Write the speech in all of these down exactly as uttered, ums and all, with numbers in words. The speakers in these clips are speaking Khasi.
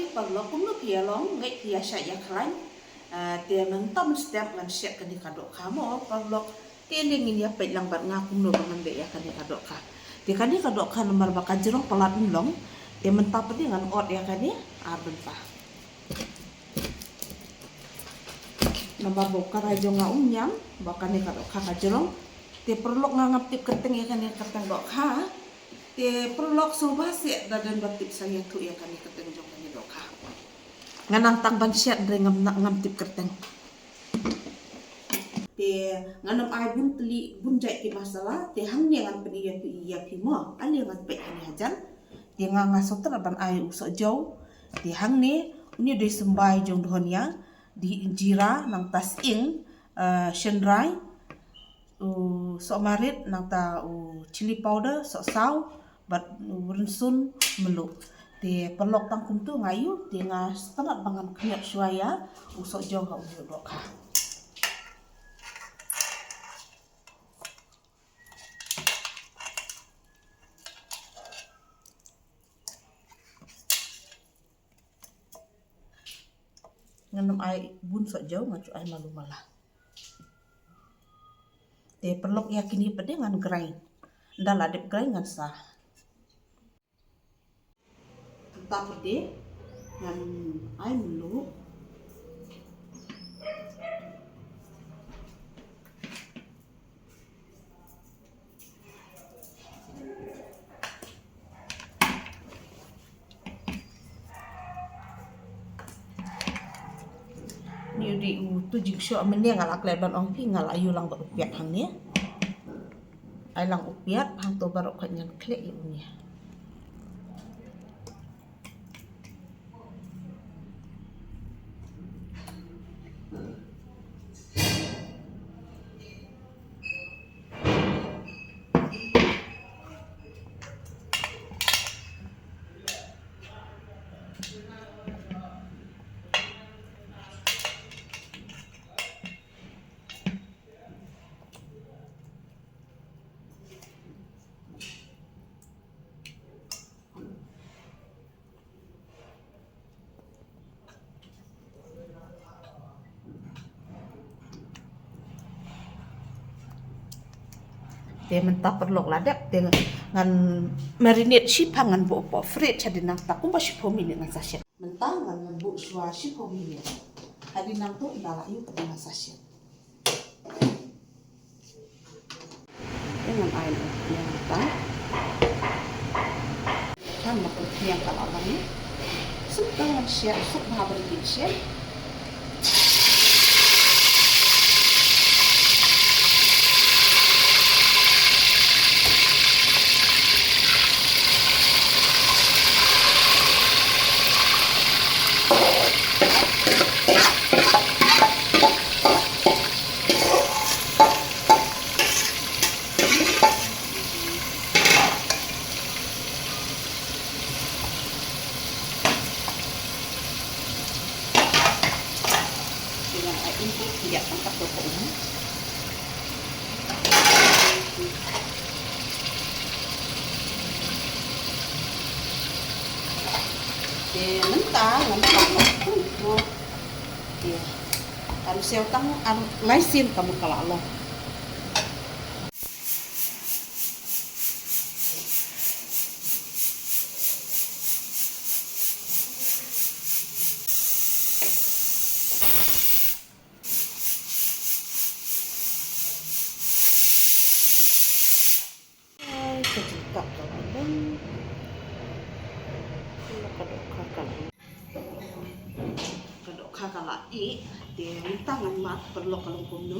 Paralok, kumno phi ïa long, ngeit phi ïa shait ïa khlaiñ. Ah, te mynta mynstep ngan shet kane ka dohkha mo, paralok. Te ngin ïa peit lang bad nga kumno ba ngan beh ïa kane ka dohkha. Te kane ka dohkha namar ba ka jrong palat ym long. Te mynta pat de ngan ot ïa kane ar bynta. Namar ba u karai jong nga um ñiam ba kane ka dohkha ka jrong. Te paralok, nga ngam tip kyrteng ïa kane ka kyrteng dohkha. Te paralok, sngewbha seh lada don ba tip sa ïathuh ïa kane ka kyrteng jong kane dohkha. Nga nang tang ban shet hynrei ngam, ngam tip kyrteng. Te ngan ym ai bun tylli bun jait ki masala, te hangne ngan pyni ïa phi, ïa phi mo. Ale ngan peit hangne hajan. Te nga, nga sngewtynnat ban ai u sohjew. Te hangne, une u dei symbai jong u dhonia, u dei jira, nangta sying, eh, shynrai, u sohmarit, nangta u chilli powder, sohsaw, bad u rynsun mluh. Te paralok, tang kumtu nga ïoh, te nga sngewtynnat ba ngan khmied shuwa ïa u sohjew ha une u dohkha. Ngan ym ai bun sohjew, ngan shu ai malu mala. Te paralok, ïa kine pat de ngan grind. Ynda la dep grind ngan sa. Mynta pat de ngan ai mluh. Une u dei uto u jingshoh mynne nga la klet ban ong phi, nga la ïoh lang bad u piat hangne. Ai lang u piat, hangto baroh khoit ngan khleh ïa une. Te mynta paralok la dep, te ngan marinate shipang, ngan buh hapoh fridge hadien nangta kumba shiphew minit ngan sa shet. Mynta ngan buh shuwa shiphew minit. Hadien nangta ynda la ïoh te ngan sa shet. Te ngan ai noh ïa kata. Kan ma ka khñiang ka la lang. Suk ka ngan share, suk bha ba rit share. Te ngan ai in ki khyndiat tang katto ka um. Te mynta ngan pang noh. Te kan siew tang ar lai sien ka mut ka la long. Ai, ka jingkap ka la long. Ka dohkha ka la, ka dohkha ka la ih, te mynta ngan mad paralok ka long kumno.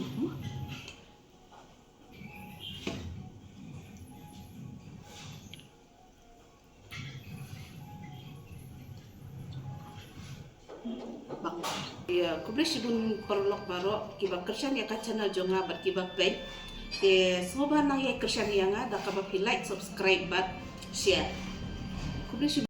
Bang. Ïa, khublei shibun paralok baroh kiba kyrshan ïa ka channel jong nga bad kiba peit. Te sngewbha nang ïai kyrshan ïa nga da kaba phi like, subscribe bad share. Khublei shibun.